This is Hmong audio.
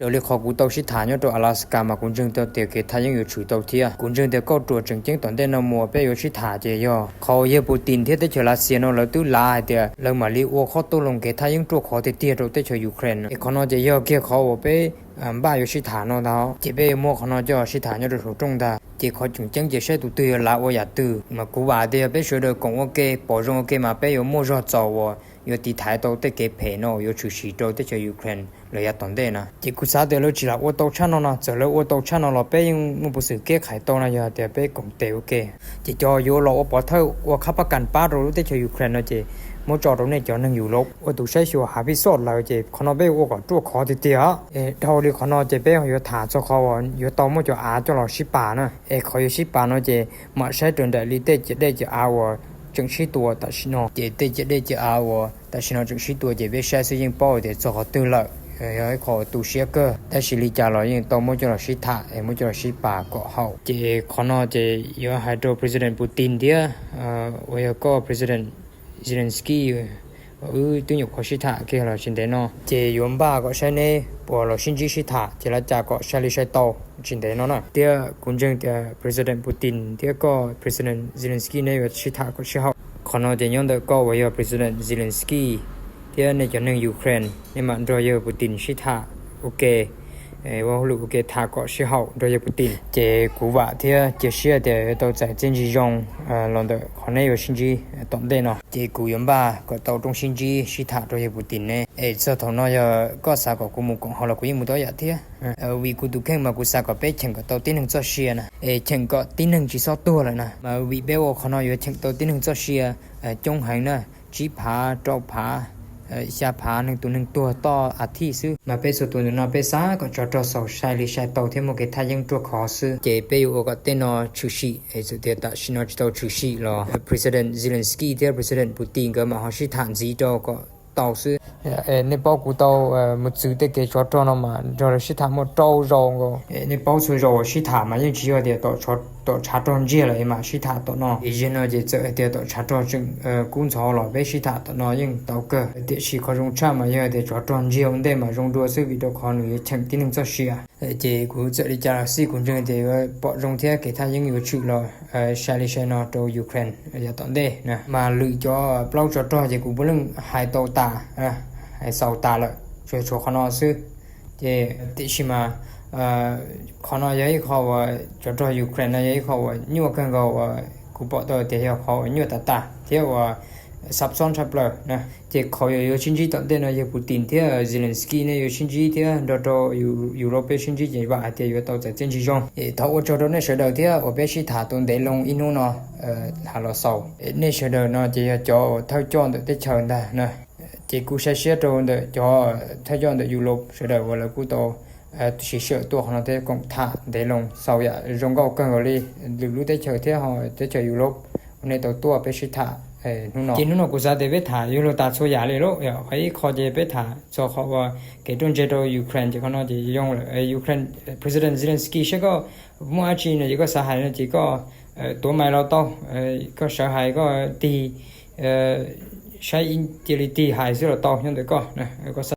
Raws li qhov kuv tau sib tham nyob rau Alaska mas kuv ntseeg tau tias kev thaj yeeb yuav tshwm tau thiab. Kuv ntseeg tias kauj ruam tseem ceeb tom ntej no mus peb yuav sib tham ces yog qhov uas yawg Putin thiab teb chaws Lav Xias no lawv twb lav hais tias lawv mam li ua qhov tau loo kev thaj yeeb ruaj khov tiag tiag rau teb chaws Ukraine. Es qhov no ces yog kiag qhov uas peb npaj yuav sib tham no ntag, ces peb yuav muab qhov no coj sib tham nyob rau saum rooj ntag. Ces qhov tseem ceeb ces saib tus twg yuav lav ua yam twg, mas kuv vam tias yog peb sawv daws koom ua ke pom zoo ua ke mas peb yuav muaj zog txaus uas yuav tiv thaiv tau tej kev phem no yuav tshwm sim rau teb chaws Ukraine los yav tom ntej na. Ces kuv xav tias lawv tsis lam ua tau tshaj no no, txawm lawv ua tau tshaj no los peb yeej muaj peev xwm keb qhais tau no yog tias peb koom tes ua ke. Ces cov yuav los ua pov thawj ua qhab pab kas pab rau lub teb chaws Ukraine no ces muab tso rau nej cov neeg Europe ua tus saib xyuas hav pij xoj lawm, ces qhov no peb yuav ua kom ruaj khov tiag tiag. Es dhau li qhov no ces peb yuav tham txog qhov uas yuav tau muab cov av coj los sib pam na. Es qhov yuav sib pam no ces mam saib raws nraim li tej ciam dej ciam av uas tseem sib tua tam sim no. Ces tej ciam dej ciam av uas tam sim no tseem sib tua ces peb saib xwb yeej paub tias txog qhov twg lawm. Yog ib qho uas tu siab kawg, tab sis li cas los yeej tau muab coj los sib tham es muab coj los sib pam kom haum. Ces qhov no ces yuav hais rau President Putin thiab uas yog koj President Zelensky, wb twb nyuam qhuav sib tham kiag los tsis ntev no, ces yuav npaj kom saib neb puas los sib ntsib sib tham ces lawv cas kom sai li sai tau tsis ntev no na. Thiab kuv ntseeg tias President Putin thiab koj President Zelensky neb yuav sib tham kom sib haum. Qhov no ces nyob ntawm koj uas yog President Zelensky thiab nej cov neeg Ukraine, nej mam nrog yawg Putin sib tham ua ke, ua hauj lwm ua ke tham kom sib haum nrog yawg Putin. Ces kuv vam thiab cia siab tias yuav tau txais txiaj ntsig zoo los ntawm qhov neb yuav sib ntsib tom ntej no. Ces kuv yuav npaj kom tau rooj sib ntsib sib tham rau yawg Putin ne. Es txog thaum no yog koj xav kom kuv mus koom haus los kuv yeej mus tau yam thiab, vim kuv tus kheej mas kuv xav kom peb cheem kom tau tib neeg txoj sia na, es cheem kom tib neeg tsis txhob tuag lawm na. Mas vim peb ua qhov no yuav cheem tau tib neeg txoj sia coob heev na, tsib phav rau phav xya phav neeg tus neeg tuag toj a thij xwb. Mas peb txhua tus ntawm no peb xav kom tsov rog xaus sai li sai tau thiab muaj kev thaj yeeb ruaj khov xwb. Ces peb yuav ua kom tej no tshwm sim, es txawm tias tam sim no tsis tau tshwm sim los President Zelensky thiab President Putin nkawd mam ho sib tham ntxiv rau kom tau xwb. Nej paub kuv tau mus txwv tej kev tsov rog no mas nrog lawv sib tham muaj rau zaus nkaus. Nej paub txhua zaus uas sib tham mas yeej tsis yog tias tom tshav rog ntsiag lawm mam sib tham tom no. Ces zaum no ces txawm hais tias tom tshav rog tseem kub ntxhov los peb sib tham tom no yeej tau kawg. Tiam sis qhov zoo tshaj mas yog tias tsov rog ntsiag ua ntej mas zoo dua xwb, vim rau qhov nws yuav cheem tib neeg txoj sia. Ces kuv txawm li cas los xij kuv ntseeg tias yuav pom zoo thiab kev thaj yeeb yuav tshwm los sai li sai no rau Ukraine yav tom ntej na. Mas lwm cov plaub tsov rog ces kuv puav leej hais tau tas, hais xaus tas lawm, tsuas tshuav qhov no xwb. Ces tiam sis mas qhov no yog ib qho uas tsov rog Ukraine no yog ib qho uas nyuaj kawg nkaus uas kuv pom tau tias yog qhov uas nyuaj tas tas thiab uas xab xob tshaj plaws na. Ces qhov uas yuav sib ntsib tom ntej no yog Putin thiab Zelensky nej yuav sib ntsib thiab nrog rau yus lub peb sib ntsib ces vam hais tias yuav tau txais txiaj ntsig zoo. Es thov ua tsaug rau nej sawv daws thiab uas peb sib tham tau ntev loo ib hnub no, tham los xaus. Nej sawv daws no ces yog cov thawj coj ntawm teb chaws ntag na. Ces kuv sai siab rau ntawm cov thawj coj ntawm yus lub sawv daws uas lawv kuj tau siv sij hawm tuaj qhov no thiab koom tham ntev loo xaus yam zoo nkauj kawg nkaus li. Lwm lub teb chaws thiab ho teb chaws yus lub uas nej tau tuaj peb sib tham hnub no. Ces hnub no kuv xav tias peb tham yuav luag tas txhua yam li lauj. Qhov ib qho ces peb tham txog qhov uas kev ruaj ntseg rau Ukraine ces qhov no ces zoo lawm. Ukraine President Zelensky saib koj muaj dab tsi no ces koj xav hais no ces koj tuav mais los tau, koj sawv hais koj tig saib cia li tig hais xwb los tau nyob ntawm koj. Koj